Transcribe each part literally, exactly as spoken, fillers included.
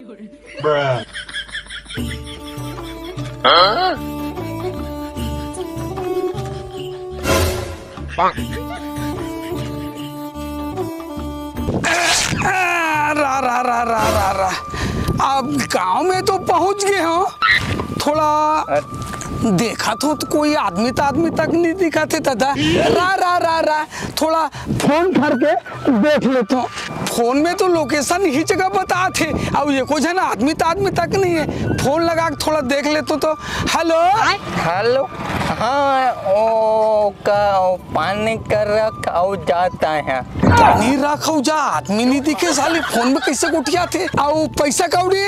Bruh. रा, रा, रा, रा, रा, रा। अब गांव में तो पहुंच गए हो, थोड़ा देखा तो, तो कोई आदमी तो आदमी तक नहीं दिखा थे दादा। रा, रा, रा, रा, थोड़ा फोन करके देख लेता हूँ। फोन में तो लोकेशन ही जगह बता थे, अब ये को झन आदमी तो आदमी तक नहीं है। फोन लगा के थोड़ा देख लेता तो। हेलो। हेलो। हाँ, ओ का, ओ पानी कर रख, आओ जाता है। पानी रख, आओ जा, आदमी नहीं दिखे साले, फोन में कैसे गोठिया थे? आओ पैसा कौड़ी?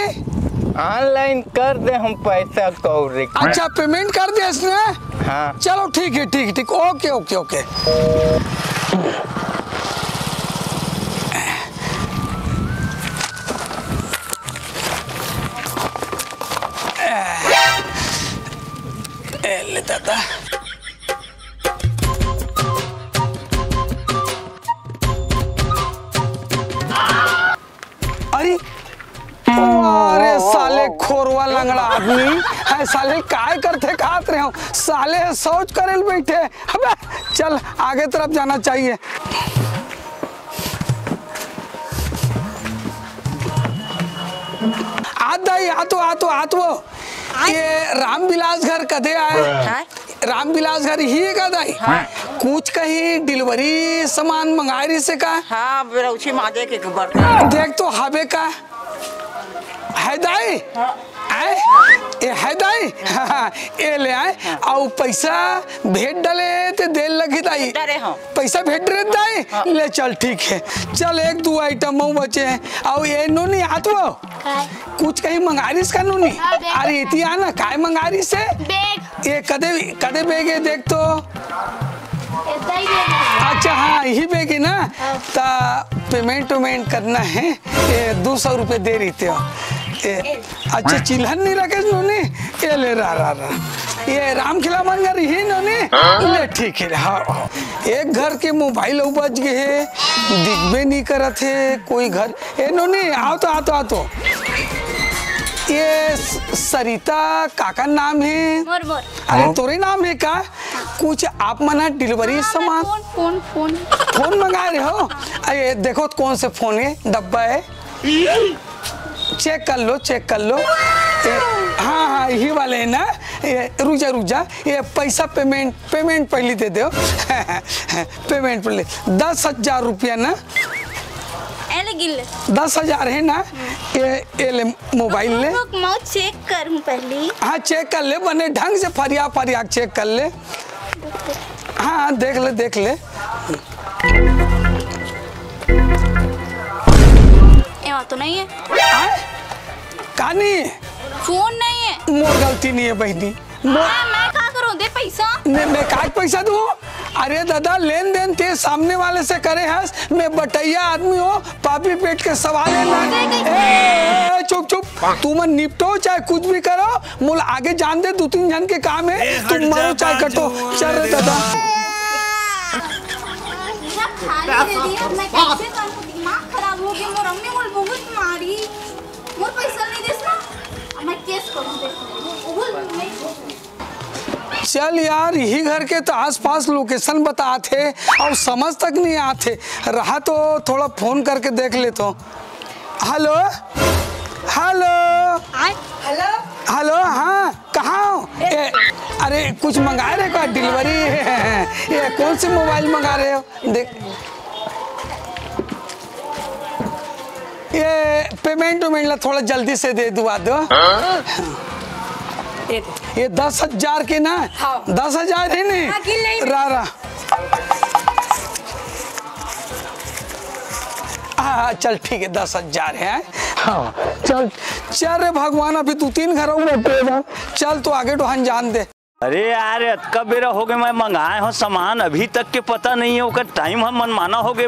ऑनलाइन कर दे हम पैसा कौड़ी। अच्छा, पेमेंट कर दे इसने? हाँ। चलो ठीक है, ठीक, ठीक, ओके, ओके, ओके। ए, ले दादा। अरे, अरे साले खोरवा लंगड़ा आदमी, है साले काय करथे खात रहे हो? साले शौच करेल बैठे। अबे चल, आगे तरफ जाना चाहिए। आ दाई, आ तो, आ तो, आ तो। ये रामविलास घर कदे आए? हाँ? रामविलास घर ही है का दाई? हाँ। कुछ कहीं डिलीवरी सामान मंगाए रही से का? हाँ, बेरौछी माजे के बर्तन। देख तो हबे का? है दाई? हाँ। आए? ए है दाई? हाँ, हाँ, ए ले आए। हाँ। आउ पैसा भेज डाले ते देर लगी दाई। डरे हो। पैसा भेज रहे दाई? हाँ। ले चल ठीक है। चल एक दो आइटम मऊ बचे हैं। आउ ये नोनी हाथ वो? काय? कुछ कहीं मंगारिस का नोनी? हाँ, बैग। अरे इतिया ना, काय मंगारिस है? बैग। ये कदे, कदे बैग है देख तो। इतना ही बैग है। अच्छा हाँ, यही बैग है ना? हाँ। ता पेमेंट वेमेंट करना है। ये दो सौ रुपये दे रही थे। ये अच्छा चिल्हन नहीं रखे नोनी? ये ले रहा, रहा, रहा। ये राम खिला मन घर ही नोनी? ले ठीक है, हाँ, हाँ। एक घर के मोबाइल अउ बज गए है, दिखबे नहीं करत है कोई घर। ए नोनी, आओ तो, आओ तो, आओ तो। ये स-, सरिता काका नाम है? मोर, मोर। अरे, हाँ। तोरे नाम है का? कुछ आप मन ह डिलीवरी हाँ, सामान? मैं फोन, फोन, फोन। फोन मंगा रहे हो? अरे, देखो कौन से फोन है, डब्बा है। चेक कर लो, चेक कर लो। ए, हाँ, हाँ, यही वाले है ना? ए, रुक जा, रुक जा। ये पैसा पेमेंट, पेमेंट पहले दे दो। पेमेंट पहले दस हजार रुपया ना? ए ले गिन ले। दस हजार है ना? ये, ये ले मोबाइल ले। रुक, रुक, मैं चेक करूँ पहले। हाँ, चेक कर ले, बने ढंग से फरिया, फरिया चेक कर ले। हाँ, हाँ, देख ले, देख ले। एमा तो नहीं है। आय? का नहीं है? फोन नहीं है। मोर गलती नहीं है बहिनी। मोर हाँ, मैं का करूँ? दे पैसा। मैं, मैं का पैसा दूँ? अरे दादा, लेन देन ते सामने वाले से करे हस। मैं बटैया आदमी हो, पापी पेट के सवाल है ना। दे, दे। ए, ए, चुप, चुप। तुमन निपटो चाहे कुछ भी करो, मोला आगे जान दे, दू तीन झन के काम है, ए, तुम हट मरो जा चाहे कटो। बाजू, चल रे अरे दादा। पूरा खाली दे दिया, मैं कैसे करूँ? दिमाग खराब हो गया, मोर अम्मी मोला बहुत मारी, मोर पैसा नहीं देस ना, अब मैं केस करूँ, देख, वो, वो नहीं। चल यार, यही घर के तो आसपास लोकेशन बतात हे अउ समझ तक नहीं आत हे। रहा तो थोड़ा फोन करके देख लेतो। Hello, hello. आय। हेलो। हेलो, हाँ, कहाँ हो? ए, अरे, कुछ मंगा रहे का? डिलीवरी? ये कौन सी मोबाइल मंगा रहे हो? देख, ये पेमेंट वेमेंट ला थोड़ा जल्दी से दे दुआ दो। ये दे। ये दस हजार के ना? हाँ। दस हजार है नहीं? हाँ, गिन ले। रा, रा। हाँ, हाँ, चल ठीक है, दस हजार है। हाँ, चल, चल रे भगवान, अभी दू तीन घर और बचे हैं। चल, तू आगे डोहन जान दे। अरे यार, अतका बेरा हो गए, मैं मंगाए हो सामान, अभी तक के पता नहीं है, ओकर टाइम ह मनमाना हो गए।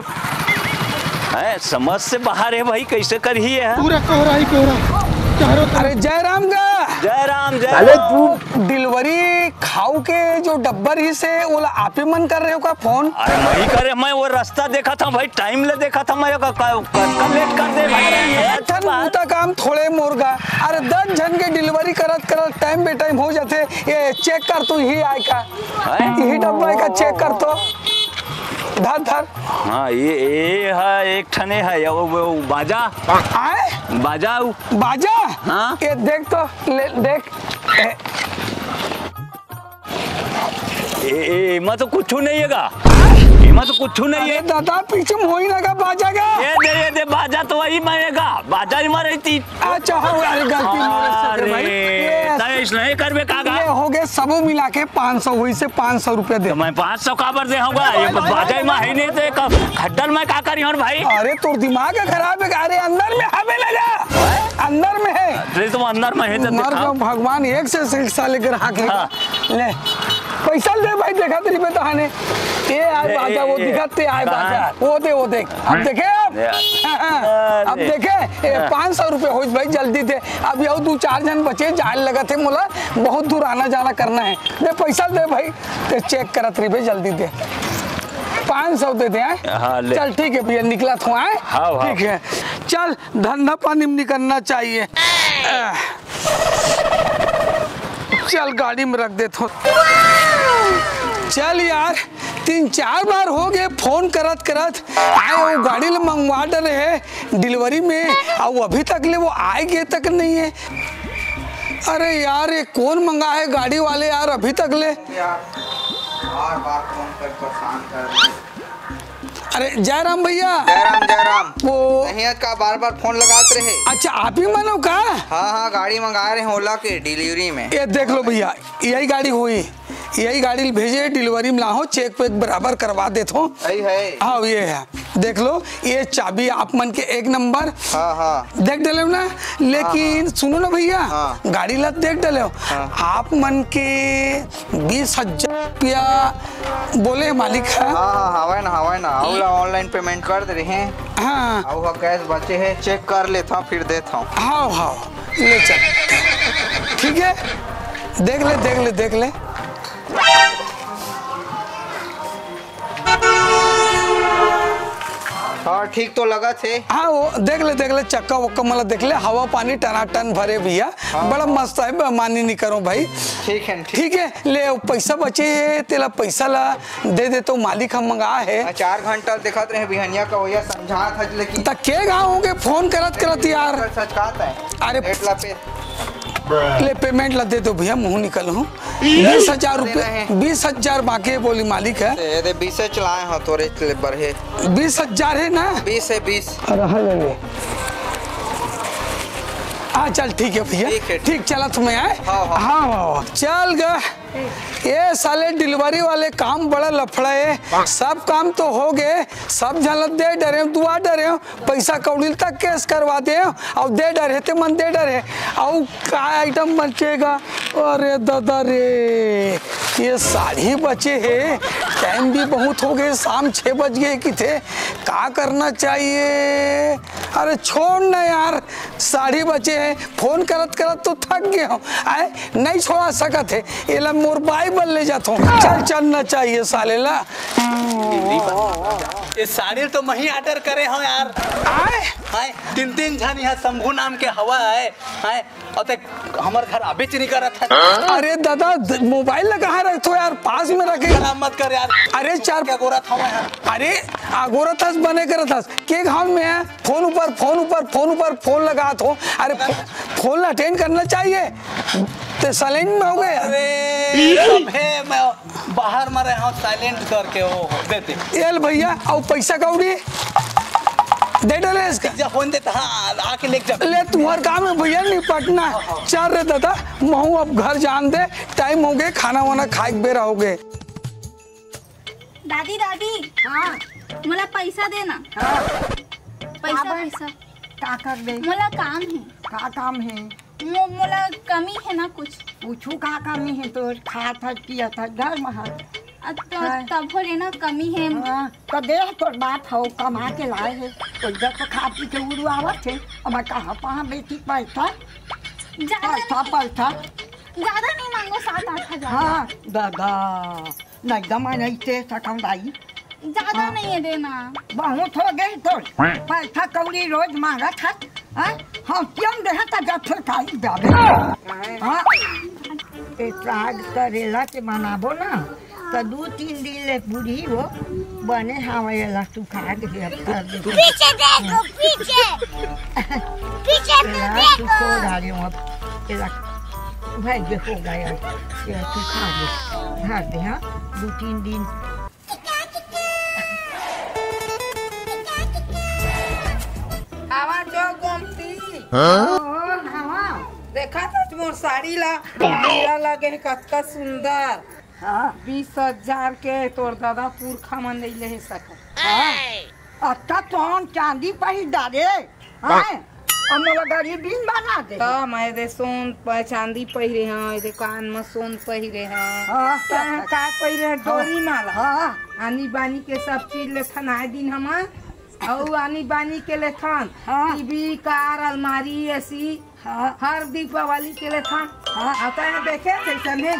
है, समझ से बाहर है भाई, कैसे करही है? पूरा कोहरा ही कोहरा, चारों तरफ। अरे जय राम गा। जय राम, जय साले राम। तू डिलीवरी खाऊ के जो डब्बर ही से, ओला आपे मन कर रहे हो का फोन? अरे मैं ही करे, मैं वो रास्ता देखा था भाई, टाइम ले देखा था मैं, का, का, का, का लेट कर दे भाई। अरे ये ठन बूता काम थोड़े मोर टाइम बे टाइम हो जाथे। ये चेक कर, तू ही आय का, हैं? यही डब्बा का चेक कर तो। धर, धर। हाँ, ये, ये है, एक ठने है, वो, वो बाजा। आय? बाजा उ। बाजा? हाँ। ये देख तो, ले, देख। ए, ए, एमा तो कुछ नहीं है गा। एमा तो कुछ नहीं अरे है। दादा, पीछे मोही लगा बाजा का। ये दे, ये दे, बाजा तो वही में है गा। बाजा ही में रही थी। अच्छा, हो, अरे, गलती मेरे से, अरे भाई। ये तय इसने करबे का गा? ये हो गए, सबो मिला के पाँच सौ हुई से पाँच सौ रुपया दे। तो मैं पाँच सौ काबर दे होगा? ये बाजा में है नहीं तो एक खड्डल में का करी हूँ भाई? अरे, तोर दिमाग है खराब है। अरे, अंदर में हमें लगा, अंदर में है। अरे, तुम अंदर में है तो मर दिखाओ। जाओ, भगवान एक से एक साले ग्राहक है। हाँ। ले, पैसा दे भाई, देखा तेरी पे तहाने। ये आय ए, बाजा, ए, वो ए, दिखा, ते आय कहाँ? बाजा। वो दे, वो देख। अब देखे आप? ए, अब अरे। देखे? ए, हाँ। पाँच सौ रुपये होइस भाई, जल्दी दे। अब यहू दू चार झन बचे, जाए लगत हे मोला, बहुत दूर आना जाना करना है। दे, पैसा दे भाई, ते चेक करत रहिबे, जल्दी दे। पाँच सौ दे दे, हैं? हाँ, ले। चल, ठीक है भैया, निकलत हूँ, हैं? हाँ, हाँ। ठीक है, चल, धंधा पानी में निकलना चाहिए। चल, गाड़ी में रख देत हूँ। चल यार, तीन चार बार हो गए फोन करत करत, आय वो गाड़ी ले मंगवा डरे हे डिलीवरी में, अउ अभी तक ले वो आय गे तक नहीं है। अरे यार, ये कौन मंगा है गाड़ी वाले यार, अभी तक ले? यार, बार बार फोन कर परेशान कर रहे हैं। अरे जयराम भैया। जयराम, जयराम। वो नहीं है का, बार बार फोन लगात रहे। अच्छा, आप ही मन हो का? हाँ, हाँ, गाड़ी मंगा रहे हैं ओला के डिलीवरी में। ये देख लो भैया, यही गाड़ी हुई, यही गाड़ी भेजे, डिलीवरी में लाहो, चेक पे बराबर करवा देत हो। सही है। हाँ, ये है, देख लो, ये चाबी आप मन के एक नंबर। हाँ, हाँ। देख डले ना, लेकिन हाँ, हाँ। सुनो ना भैया, हाँ। गाड़ी ला देख डले, हाँ। आप मन के बीस हजार रुपया बोले मालिक है। हाँ, हाँ, हवाए ना, हवाए ना, अउ ला ऑनलाइन पेमेंट कर दे रहे हैं। हाँ। अउ हा कैश बचे है, चेक कर लेता हूँ, फिर देता हूँ। हाँ, हाँ, ले चल। ठीक है, देख ले, देख ले, देख ले। हाँ, ठीक तो लगत हे। हाँ, वो देख ले, देख ले, चक्का वक्का मला देख ले, हवा पानी टनाटन भरे भैया। हाँ। बड़ा मस्त है, बेईमानी नहीं करो भाई। ठीक है, ठीक। ठीक है, ले, पैसा बचे हे, तेला पैसा ला दे दे तो मालिक हम मंगा हे। हाँ, चार घंटा देखत रहे बिहनिया का, वही समझात हे, लेकिन त के गाँव होगे फोन करत करत यार। सच कहत हे। अरे, पेट ला पे। ले, पेमेंट ला दे दो भैया, मुँह निकल हूँ। बीस हजार रुपये, देना है। बीस हजार बाकी है, बोली मालिक है। दे, दे, बीसे चलाए हो तोरे ले बढ़े। बीस हजार है ना? बीस है, बीस। अरे हाँ, ले ले। हाँ, चल, ठीक है भैया। ठीक है। ठीक, चला तुम्हें आए। हाँ, हाँ। हाँ, हाँ, हाँ। चल गा। ये साले डिलीवरी वाले काम बड़ा लफड़ा है। सब काम तो हो गए, सब झलक दे डरे, दुआ डरे, पैसा कौड़ी तक कैश करवा दे, अउ दे डरे ते मन दे डरे, अउ का आइटम बचेगा? अरे दादा रे, ये साड़ी बचे हे, टाइम भी बहुत हो गए, शाम छः बज गए किथे, का करना चाहिए? अरे छोड़ ना यार, साड़ी बचे हे, फोन करत करत तो थक गए हो, आए नहीं छोड़ा सकत हे, एला मोर बाइबल ले जात हो, चल चलना चाहिए साले ला। ये साड़ी तो मही ऑर्डर करे हो यार। आए? हाय, तीन तीन झन यहाँ शंभू नाम के हवा है, हाय, और ते हमर घर अबेच नहीं करत है। अरे दादा, द-, मोबाइल ला कहाँ रखथो यार? पास में रखे। खराब मत कर यार। अरे चार क्या गोरा था मैं यार। अरे, अगोरत हस, बने करत हस। के घाम में है? फोन ऊपर, फोन ऊपर, फोन ऊपर, फोन लगात हो। अरे, फो-, फोन ला अटेंड करना चाहिए। ते साइलेंट में हो गए। अरे, अबे, मैं बाहर में रहे हूँ, साइलेंट करके वो देते। एल भैया, अउ पैसा कौड़ी दे डले इसका। जा फोन देता, हाँ, आके लेके जा। ले, तुम्हार काम है भैया, निपटना। चल रे दादा, महू अब घर जान दे, टाइम हो गए, खाना वाना खाए के बेरा हो गए। दादी, दादी। हाँ। मोला पैसा देना। हाँ। पैसा, काबर? पैसा। का कर दे? मोला काम है। का काम है? मो-, मोला कमी है ना कुछ। पूछू का कमी है तोर? खात हस, पियत हस, घर में हस। अ, त-, हाँ। तभो ले ना कमी है। हाँ, तो देख तोर बाप हो, कमा के लाए है। कोई जब तो खा पी के उड़वावत है। अब कहाँ, कहाँ बेटी पैसा? ज्यादा पैसा, नहीं। पैसा। ज्यादा नहीं मांगो, सात आठ हजार। हाँ, दादा। नहीं दमा नहीं ते सकम दाई। ज्यादा हाँ। नहीं है देना। बहुत हो गए तो। पैसा कौड़ी रोज मांगत है। हाँ? हम क्यों दे तो जब फिर खाई जाबे। हाँ? ए साग करेला के बनाबो ना, त दू तीन दिन ले पूरी हो। बने हावय, एला सुखा के अब कर दे। पीछे देखो, पीछे। पीछे तो एला देखो। सुखो डाले हो अब। एला भाई देखो गया। एला सुखा दे। धर दे, हाँ, दू तीन दिन। आवा जो गोमती। हाँ? ओ, आवा। देखा था मोर साड़ी ला। हीरा लगे हे, कतका सुंदर। हाँ। बीस हजार के तोर दादा पुरखा मन ले ले हे सका। हाँ। अत्ता तोन चांदी पहिर डारे। हाँ। अब मोला गरीबिन बना दे। त मैं दे सोन प-, चांदी पहिरे हंव, एदे कान म सोन पहिरे हंव। हाँ, त का पहिरे हंव? हाँ। डोरी माला। हाँ। आनी बानी के सब चीज लेथन आए दिन हमन। अउ आनी बानी के लेथन। हाँ। टीवी, कार, अलमारी, एसी। हाँ। हर दीपावली के लेथन। हाँ। अउ तैं देखे जइसन हे।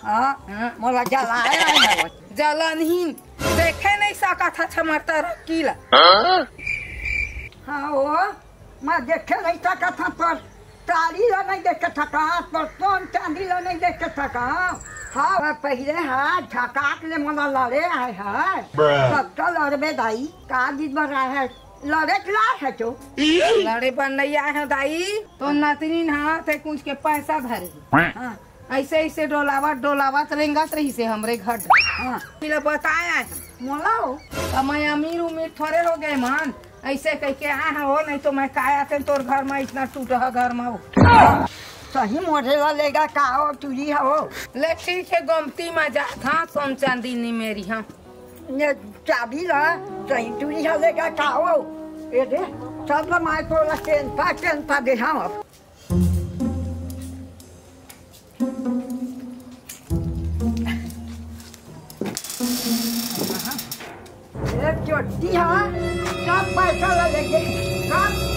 हाँ। हाँ। मोला जलाया है ना वो। जलन ही देखे नहीं सकत ह छमरता रक्की ला। हाँ, ओ, मैं देखे नहीं सकत ह तोर ताली ला नहीं देखे थका, तोर सोन चांदी ला नहीं देखे थका। हाँ, मैं पहिले हा झकाक ले मोला लड़े आए है। Bruh। कब तो लड़बे दाई, का दिन भर आए है? लड़े के लाए है तो? लड़े बर नहीं आए हैं दाई, तो नतनीन हा ते कुछ के पैसा धरे। हाँ। ऐसे ऐसे डोलावत डोलावत रेंगत रहिसे हमरे घर। हाँ। पहिले बताया है। मोला हो? त मैं अमीर उमीर थोड़े हो गए मन, ऐसे कह के आए हैं हो, नहीं तो मैं काय आते तोर घर में, इतना टूटहा घर में हो। सही मोरे ला लेगा का हो, टूरी हो? ले ठीक है, गोमती में जात हाँ, सोन चांदी नहीं मेरी हाँ। ये चाबी ला, सही टूरी हा लेगा का हो? ये दे, सब ला माय को ला चेन पा, चेन पा दे हाँ अब। ए चोटी हा, सब पैसा ला लेगे, सब